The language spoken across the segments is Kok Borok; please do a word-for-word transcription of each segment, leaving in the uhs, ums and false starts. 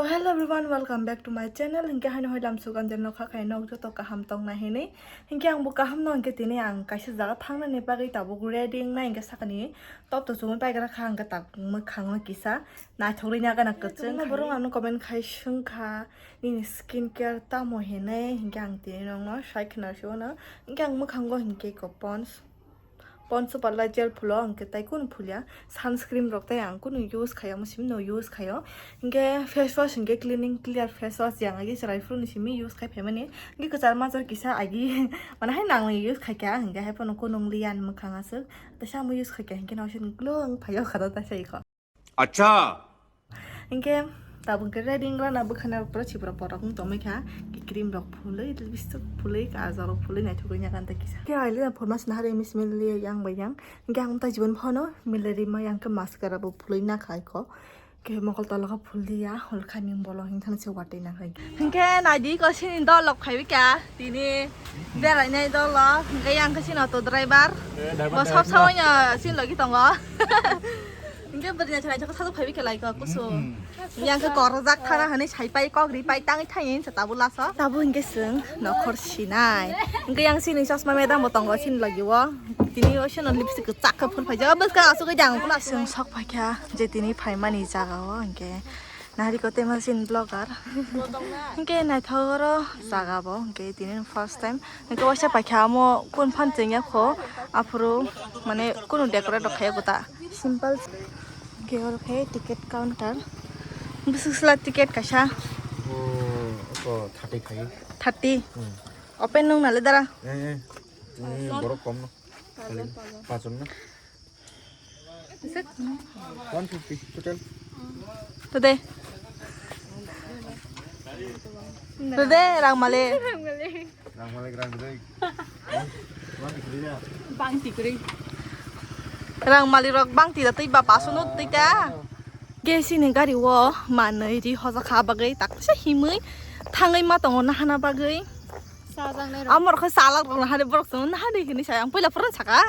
So hello everyone, welcome back to my channel. Hinkhe haino hoi lam sugan den nokha khai nok joto kaham tong na hinwi. Hinkhe ang bo kaham no hinkhe tini ang kaisa jaga thang nani bagwi tabuk ready wng nai hinkhe sakani top to chumui pai gra kha hinkhe tak mwkhang no kisa naithok ri nai gana kwchwng. Borok ano comment khai swng kha nini skin care tamo hinwi hinkhe ang tini nokno sai khna sio no hinkhe ang mwkhango hinkhe ko Pond's Pond's Super Light Gel phulo, hinkhe tai kunu phulya. Sunscreen rok tai ang kunu use khaio, omo simi no use khaio. Hinkhe face wash hinkhe cleaning clear face wash yang agi chwrai phuru ni simi use khai phaimani. Hinkhe kwchar major kisa agi, mane hai nangni use khaikha, hinkhe hai phano kunu wng liya ani mwkhang aswk. Teisa amo use khaikha, hinkhe no se glow wng phaio khada ta sai kho. Acha. Hinkhe tabuk hinkhe ready wngla na bwkhani rok pura sibra borok wng tongmai kha. Cream rok phulwi, lipstick phulwi, kajal rok phulwi naithok wngya kanta kisa. Khe aile na pharmacy nahari miss mili yang bai yang. Hinkhe ang tai jibon phano mili rima yang khe mascara bo phulwi na khai kho. Khe mokol tola kho phulwi ya, hol khaming bolo hinkhe se watwi na khai. Hinkhe naidi ko sini dol lok phaiwi kha tini berai nai dol lok. Hinkhe yang khe sini auto driver. Bo sab samai no sini logi tongo. Hinkhe bwrwi naithok naithok sajak phaiwi khe lai kok kusu. Yang khe korjak thana hinwi sai pai kok ri pai tangwi thangwi hinsa tabuk laso. Tabuk hinkhe chwng nokhor sinai. Hinkhe yang sini chosma madam bo tongo sini logi o. Tini o sini lipstick kwchak khe phul phaijak. Bwskang asugwi dang. Chwng sok phaikha je tini phaimani jaga o hinkhe. Nahari kote ma sini vlogger. Hinkhe naithok oro jaga bo hinkhe tini first time. Hinkhe waisa paikha amo kun phan chengya kho aphuru mane kunu decorate rok khaiya kota simple. Hinkhe oro khe ticket counter bwswk sla ticket kaisa. Bo ko thirty khai. Thirty. Hmm. Open nung nale dara. Eh, eh. Ini borok kom no. Pajon, pajon. Pajon no. One fifty total. Tode. Tode rang male. Rang male rang dei. Bang tikri. Rang mali rok bang tida tei ba pasono tei ta. Ge sini gari o manwi ri hoja kha bagwi tak se himwi thangwi ma tongo nahana bagwi. Chajaknai rok. Amor khe salak rok nahari borok chwng nahari hinwi sai ang puila phuru saka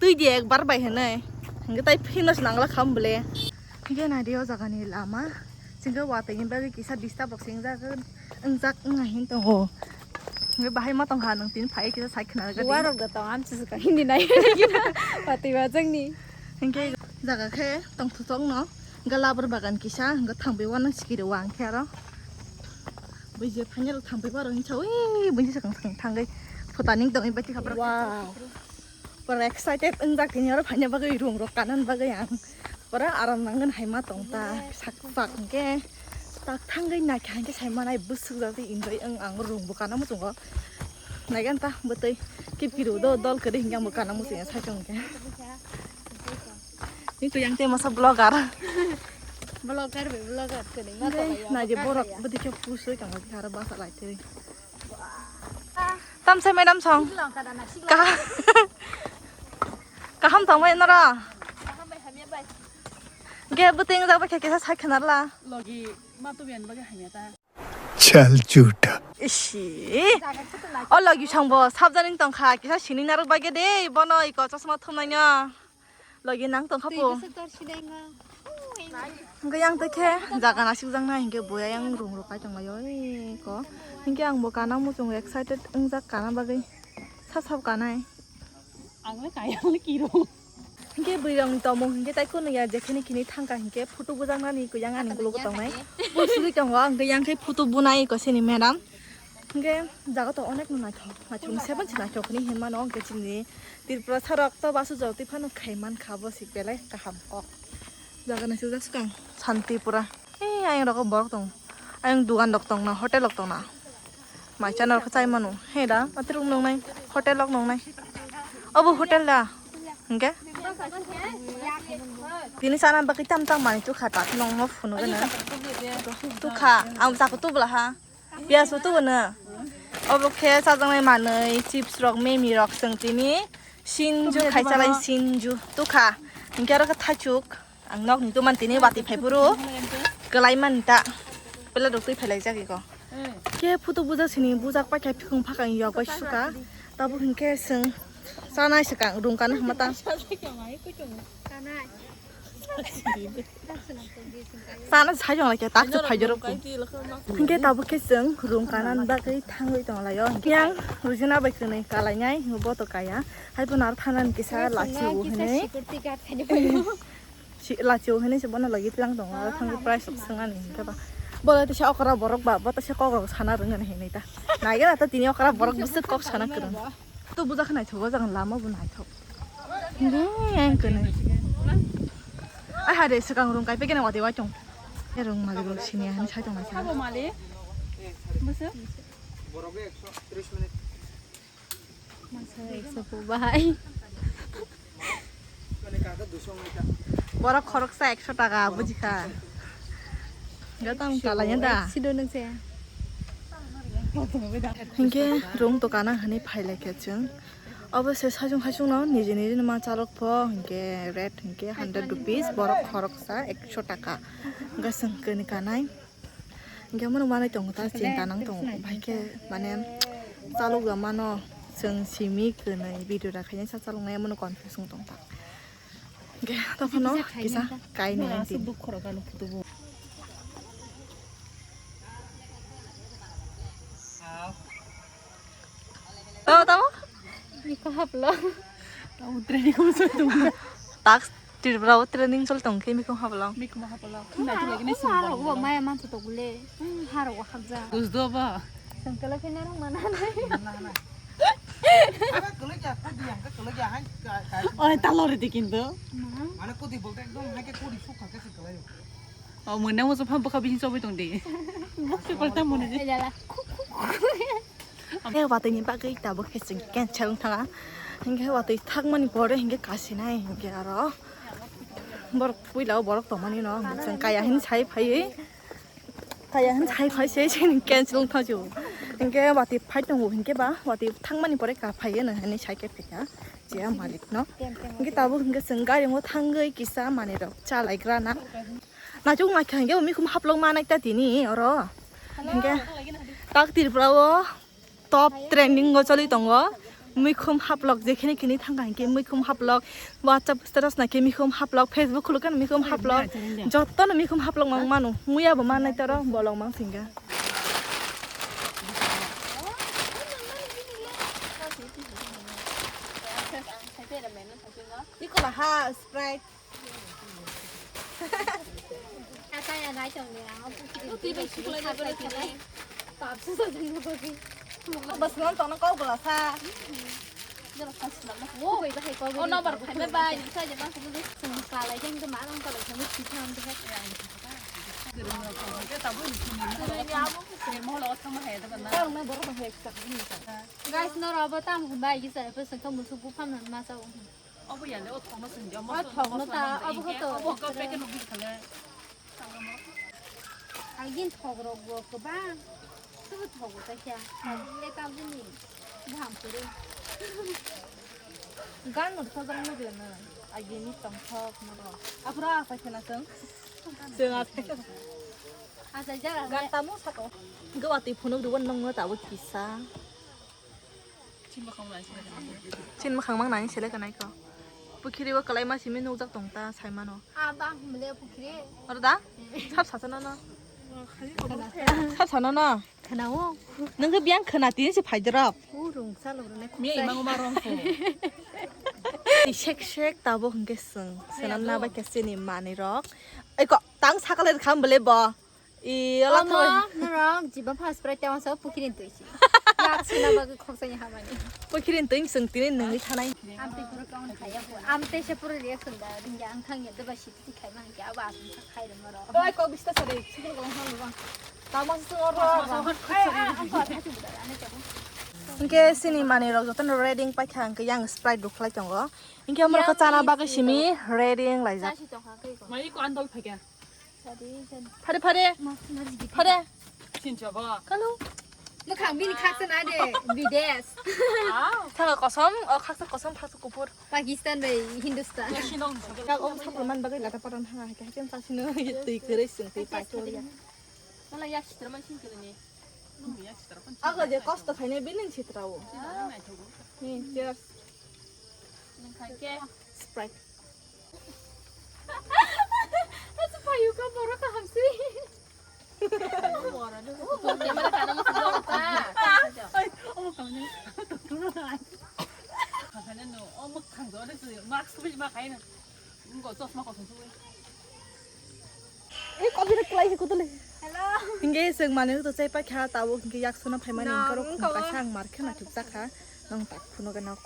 twi di ekbar bai hinwi. Hinkhe tai phino se nangla kham bole. Hinkhe naidi o jaga ni lama. Chwngkhe watwi ni bagwi kisa disturb rok se wngjak wngjak wngya hin tongo. Hinkhe bahai ma tongkha nwng tini phai kisa sai khna gadi. Warok da tong amchisi ka hindi nai. Watwi ba jangni. Hinkhe jaga khe tongthok no. Hinkhe labar bagan kisa hinkhe thangbai wanang sikiri wang khe aro. Bui je phanya rok thangbai baro hinsa ui bui je sakang sakang thangwi photaning tongwi bai tikha borok. Wow. Pura excited wngjak tini oro phaina bagwi room rok kanan bagwi ang pura aram nangani hai ma tong ta sak sak hinkhe tak thangwi naikha hinkhe sai manai bwswk jak tei enjoy wng ang room bo kana muchungo naigan ta bwtwi kip kiru do dol kwrwi hinkhe ang bo kana muchungya sai tong hinkhe. Ni kuyang te masa vlogger. Vlogger be vlogger kwrwi ma tong ya. Naidi borok bwtwi khe pusui tong aro basa lai twi. Tamsai madam song. Kaha-, kaham tongbai noro. Ge bwtwi wngjak bai khe kisa sai khna rwla. Logi ma tubian bagwi hamya ta. Chal chuta. Ishi. O logi song bo sabjani tongkha kisa sini narwk bagwi de bono iko chosma thumnaino. Logi nang tongkha po. Hwnkhe yang tei khe jaga nasikjaknai hinkhe boya yang rung rok kai tonglaio eko. Hinkhe ang bo kana muchung excited wngjak kana bagwi sap sap kanai. Ang le kaya le kiro. Hinkhe bwrwi rok ni tomung hinkhe tai kunu ya jekhini kini thangkha hinkhe photo bujaknani kuyang ani ulo tongnai. Bo suri tongo hinkhe yang khe photo bunai eko sini madam. Hinkhe jaga to onek no naithok naithok seven se naithok hinwi hinmano hinkhe chini Tripura sarok to basu jotwi phano khai mankha bo sik belai kaham kok. Jaga naisijak swkang Santipura. He ayang rogo borok tongo. Ayang dugan rok tongna, hotel rok tongna. Mai chana rok chai mano. He da, atirok nongnai, hotel rok nongnai. Obo hotel da. Hingke? Tini sana bagwi tam tam manwi tukha ta, nongno phunugana. Tukha, ang jako tubula ha. Piyaj bo tubuno. Obo khe chajaknai manwi, chips rok, memi rok, chwng tini sinju khai chalai sinju tukha. Hinkhe oro khe thaichuk. Ang nokni duman tini watwi phaiphuru kwlai mani ta. Pela rok twi phailaijak iko. Khe photo bujak sini bujak paikha phikung phakang yok bai suka. Tabuk hinkhe chwng chanai swkang rung kana hama ta. Sana sai jong lai khe tak se phai jorok. Hingke tabuk khe chwng room kanan bagwi thangwi tong laio. Hingke ang rujuna bai kwnwi kalainai, boto kaya. Hai bono aro thanani kisa lachi o hinwi. Si-, lachi o hinwi se bono logi tlang tongo, aro thangwi price rok swngnani hingke ba. Bo lai tisa okra borok ba, bo tisa kok rok sana rwngani hinwi ta. Naigena ta tini okra borok bwswk kok sana kwrwng. To bujakhe naithogo, jang lama bo naithok. Deng, ang kwnwi. Ai hade, swkang rung kai pekene watwi waitong. E rung malik rok sini, hani sai tong naisa. Abo malik. Bwswk? Masa ekso po bahai. Borok khoroksa ekso taka, bujikha. Gatang kalanya da. Sido nang se. Hingke rung to kana hani phailai khe chwng. Obo se sajung hachung no niji niji no ma chalok pho hingke rate hingke hundred rupees, borok khoroksa ekso taka. Hingke chwng kani kanai. Hingke mono manai tongo ta chinta nang tongo. Bahai khe mane chalok ya mano chwng simi kwnwi video da khaina sa chalok nai mono confuse wng tong ta. Hingke tokhono kisa kainai. Tamo, tamo? Biko haplo. Tamo training ko so tum. Tak Tripura o training chol tong khe mikhum haplo. Mikhum haplo. Haro go maya man to gule. Haro go hakja. Buzdo ba. Sangkala khe narang mana nai. Na, na. Oi, talo re dikinto. Mana kodi bolte ekdom hake kodi sukha khe se kalai. O mone mo so pham bokha bini chobai tong di. Bokse palta mone di. Khe watwi ni bagwi tabuk khe chwng cancel wng thanga. Hinkhe watwi thakmani pore hinkhe kasinai hinkhe aro borok puila o borok tongmani no chwng kaya hin sai phaiwi. Kaya hin sai phai se se cancel wng thangju. Hinkhe watwi phai tongo hinkhe ba watwi thangmani pore ka phaiwi no hinwi sai khe phaikha. Chiya malik no. Hinkhe tabuk hinkhe chwng gari o thangwi kisa manwi rok chalaigra na. Nachuk naikha hinkhe mikhum haplok manai ta tini oro. Hinkhe tak Tripura o top trending o choli tongo. Mikhum haplok jekhini kini thangkha hinkhe mikhum haplok, WhatsApp status naikhe mikhum haplok, Facebook khulukhe mikhum haplok, jotto no mikhum haplok mang manu. Muya bo manai toro bolong mang singga. Ikola ha Sprite. Kaya nai tong ni ang pukhiri twi bai sini khasai tini. Pap su sa jeng ko ki. Bas non tong kau bela sa. Jalo khas na mo. Wo bai bai ko. O number phai bai bai ni sa je ma ko. Sung sa lai jeng de ma nang ko lai sung si tham de. Guys, no robo tam bai gi sa pe sung ka musu bu pham na ma sa. Obo ya le, o thokno song dia, o thokno ta, obo hoto. Obo ka peke no bikha le. Agin thok rok bo kwbang. Tubu thok bo ta kya. Le ta bini. Bham kuru. Gan no thok rok no de na. Agin ni tong thok no ro. Apra apa kena song? Song apa? Asa jara. Gan tamu sako. Gawati phunuk duwan nong no tabu kisa. Chin mwkhang mang nani sele kanai ko. Pukhiri o kwlai ma simi nukjak tong ta sai mano. Ah, ba, mle pukhiri. Oro da? Sab sasa nono. Sab sa nono. Khana o. Nungkhe biyang khana tini se phai drop. U rung sa lo rune. Mi imang ma rong ko. Sek sek tabo hingke sung. Senam na ba kese ni mani rok. Eko tang sakale kham bele bo. I, ala Omo, thoi. Norok jiba first prize tama sa pukirin tui si. Yak suna bagwi khoksa ni hamani. Pukirin tui sung tini nungwi thanai. Amte pura kaun khaya po. Amte se pura reaction da ringya ang thang ya deba si ti khai mang ya ba sung sa khai ro moro. Oi, ko bista sari, sikul ko hang ba. Tama sung oro. Hingke sini mani rok jotono ready paikha hingke yang Sprite rok khlai tongo. Hingke amoro chana bagwi simi ready laijak. Mai ko andol phakya. Phare, phare. Phare. Sincha ba. Kalu. Mwkhang bini khaksa na de, bides. Thanga kosom, o khaksa kosom, khaksa kupur. Pakistan bai Hindustan. Kak om sapur man bagwi lata paran ha, ha, ha, ha, sasino, twi kwrwi sung, twi paito ya. Mala yak sitra man sing kene ni. Aga je kosto khaine bini sitra o. Ni, cheers. Nang khai ke. Sprite. Borok kaham si. Camera kana mo sudo ta. Ai, omo kamne. Kamne no, omo khang do de mask bi ma khai na. Ngo chosma ko thung. Ei, copyright klai se kutule. Hello. Hinge seng mane to chai pa kha tabo hinge yak sona phai mani. No, ingkaro khum kaisa ang mar khe na thuk jakha. Nong tak phuno ga nok.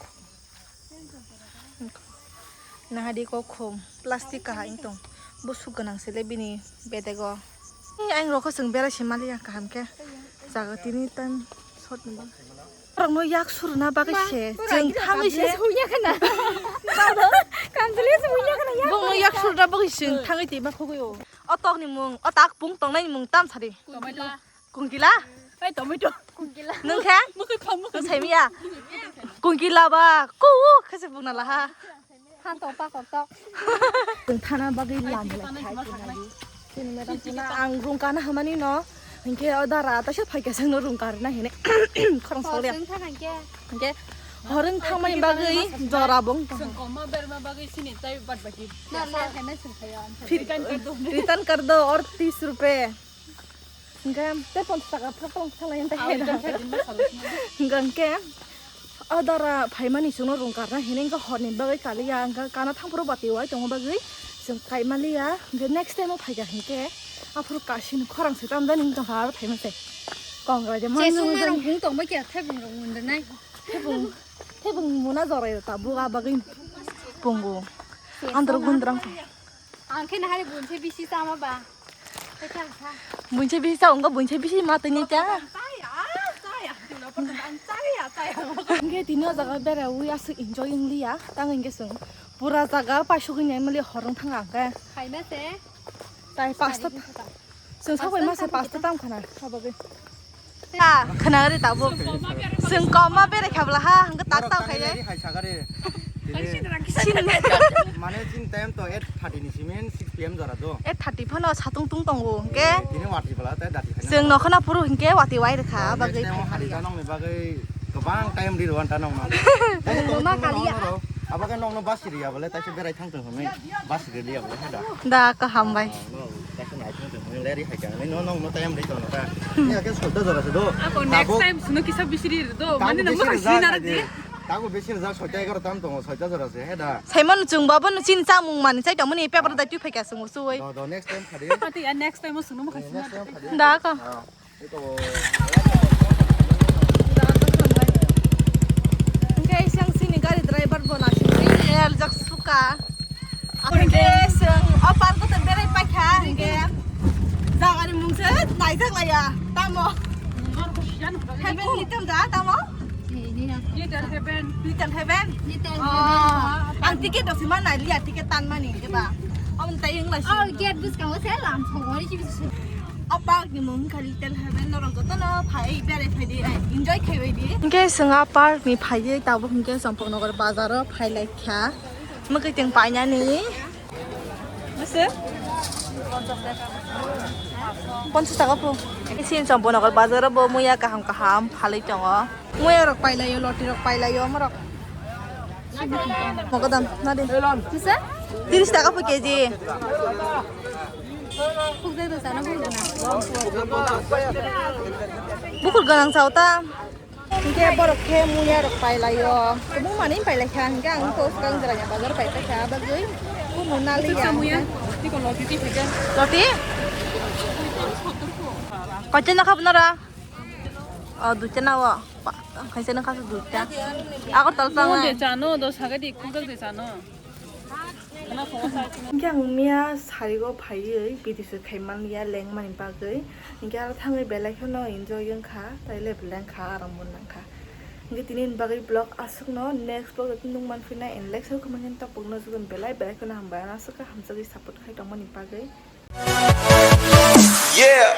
Nahadi ko khum plastic kaha intong. Busuk ganang sele bini bedego. Ei, ang rokho seng bera se mali ya kaham khe. Jaga tini time shot ni ba. Borokno yak suruna bagwi se chwng thangwi se. Suya khana. Kanjali suya khana yak. Bongno yak suruna bagwi chwng thangwi twi ma khogwi o. O tokni mung, o tak pung tongnai mung tam sari. Tomato. Kungkila. Ai, tomato. Kungkila. Nung khe? Mukui kham mukui. Nung saimiya. Kungkila ba ku khase bungna laha. Phantok pakok tok. Chwng thana bagwi lam lai khai tongmani. Chini madam sana ang rung kana hamani no. Hinkhe o dara ta se phaikha sengno rung karna hine. Khorang sole. Chwng thana hinkhe. Hinkhe horeng thangmani bagwi jora bong. Chwng koma berma bagwi sini tai bad baki. Na na hene chwng khayo. Return kar do. Return kar do or tis rupe. Hingke tei ponchas taka phak tong salai ente. Hingke hingke o dara phaimani chwngno rung karna hini hingke horni bagwi kaliya hingke kana thangphuru bati wai tongma bagwi chwng kaimaliya hingke next time o phaikha hingke aphuru kasini khorang se tamjani wngtongkha aro phaima se. Kongrai de chesongma rung hung tongma khe thebung rung mundunai. Thebung thebung muna jorai tabuk a bagwi pungo. Andro gundrang. Ang khe nahari bunse bisi chama ba. Khe chang kha. Bunse bisi cha, ongko bunse bisi ma tini cha. Chaya, chaya. Ang chaya, chaya. Hingke tini o jaga bera ui aswk enjoy wng liya. Tang hingke chwng pura jaga paisugwi nai mali horong thang ang khe. Khaina se. Tai pasta. Chwng sabai masa pasta tam khana. Habagwi. Ha, khwnagari tabuk. Chwng koma berai khabla ha, hwnkhe tak tao khai. Hai sagari. Mane chin time to eight thirty ni simin six P M jora do. Eight thirty phano satung tung tongo hwnkhe. Tini wati bala tai dati khai. Chwng nokhona phuru hwnkhe wati wai rwkha, bagwi khai kha. Hari tanong ni bagwi kwbang time ri rwan tanong no. Mama kaliya. Abagwi nongno basi riya bale taise berai thang tong hwnwi basi riya bale hada. Da kaham bai. Kaisa naithok tong hwnwi leri hai kha. Ani no nong no tayam ri tong ta. Ni ake sodda jora se do. Ako next time suno kisa bisiri do. Mane nang bisiri na di. Tago bisiri ja soita egaroh tam tongo soita jora se he da. Saimon chwng babo no chin chamung mani chai tongmani paper da twi phaikha chwng sui. Do do next time khadi. Pati ya next time suno mo khasi na. Da ko. Hingke isang sini gari driver bo nasing ri, eh, aljak suka. Hingke seng o park o berai paikha, hingke jagani mung se naijak laiya, tamo. Heaven Little da, tamo? Little Heaven. Little Heaven? Little Heaven. Ang ticket rok se ma nai liya, ticket tan mani, diba? Om tai wng lai. Oh, gate bwskango se lam songo, ri kibisi. O park ni mung kha Little Heaven, norok jotono phai berai phai di, enjoy khai bai di. Hingke chwng a park ni phaiwi tabuk hingke Champaknagar bazar o phai lai kha. Mwkhwtwng painani. Bwswk? Ponchas taka po. Sini Champaknagar bazar o bo muya kaham kaham phalwi tongo. Muya rok pailaio, loti rok pailaio, omorok. Mogodam, nadi. Kisa? Tiris taka po K G. Bukur ganang sao ta. Hingke borok khe muya rok pailaio. Kubung mani pailai kha, hingke ang to swkang jora ya bazar pai paikha, bagwi kumu nali ya. Muya, tiko loti ti phaikha. Loti? Koichana khap nara? Oh, duchana wo. Pa, kaisa na kaisa duita. Agartala tang. Mo de chano, do saga di, kugal de chano. Hingke ang miya sarigo phaiwi bidiswk khai manliya lengmani bagwi. Hingke aro thangwi belai kheno enjoy wngkha, tai level wngkha, aram bo nangkha. Hingke tini ni bagwi vlog aswkno, next vlog o tini nung manphinai and like, share, comment, and topokno jukun belai belai kheno hambai, ano aswk khe hamjagwi support khai tongmani bagwi. Yeah.